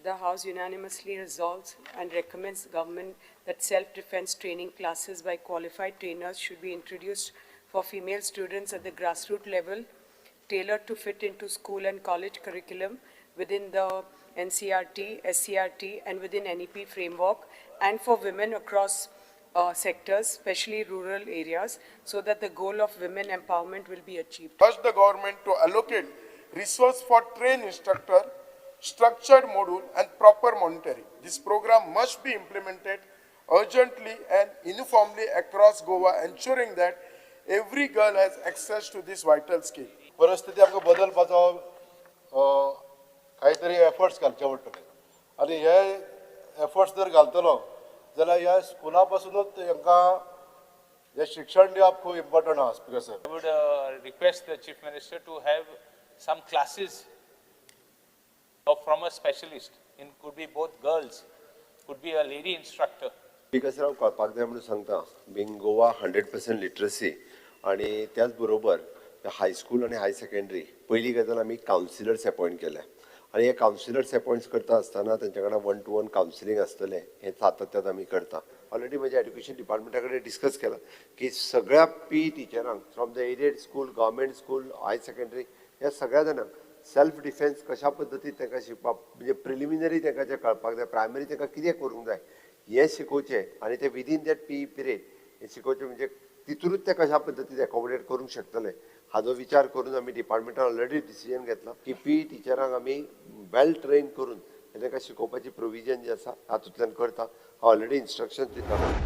The House unanimously resolves and recommends government that self-defense training classes by qualified trainers should be introduced for female students at the grassroots level, tailored to fit into school and college curriculum within the NCERT, SCERT, and within NEP framework, and for women across sectors, especially rural areas, so that the goal of women empowerment will be achieved. Urge the government to allocate resource for trained instructor, structured module and proper monitoring. This program must be implemented urgently and uniformly across Goa, ensuring that every girl has access to this vital skill. परिस्थिती आमकां बदलपाचो कांय तरी efforts घालचे पडटले आनी हे efforts जर घालतलो जाल्यार ह्या स्कुला पासुनूच हांकां हें शिक्षण दिवप खूब इम्पोर्टंट आहा speaker sir. I would request the Chief Minister to have some classes of, from a specialist. In could be both girls, could be a lady instructor. Speaker sir, हांव कळपाक जाय म्हणून सांगता, being Goa 100% literacy आनी त्याच बरोबर high school आनी हाय secondary, पयली गजाल आमी कावन्सिलर्स एपॉयंट केल्या आनी हे कावन्सिलर्स एपॉयंट करता आसतना तेंच्या कडेन वन टू वन कावन्सिलींग आसतलें, हें सातत्यान आमी करता. ऑलरेडी म्हज्या एड्युकेशन डिपार्टमेंटा कडेन डिस्कस केलां की सगळ्या P टिचरांक from the aided school, government school, high secondary, ह्या सगळ्या जाणांक सेल्फ डिफेन्स कशा पद्दतीन तांकां शिकपाक, म्हणजे प्रिलिमिनरी तांकां जें कळपाक जाय, प्रायमरी तांकां कितें करूंक जाय हें शिकोवचें आनी ते विदीन that P period हें शिकोवचें, म्हणजे तितूनच ते कशा पद्दतीन एकोमोडेट करूंक शकतले हाजो विचार करून आमी डिपार्टमेंटान ऑलरेडी डिसिजन घेतलां की पी टिचरांक आमी वेल ट्रेन करून तांकां शिकोवपाची प्रोविजन जें आसा हातूंतल्यान करता. हांव ऑलरेडी इन्स्ट्रक्शन दिता.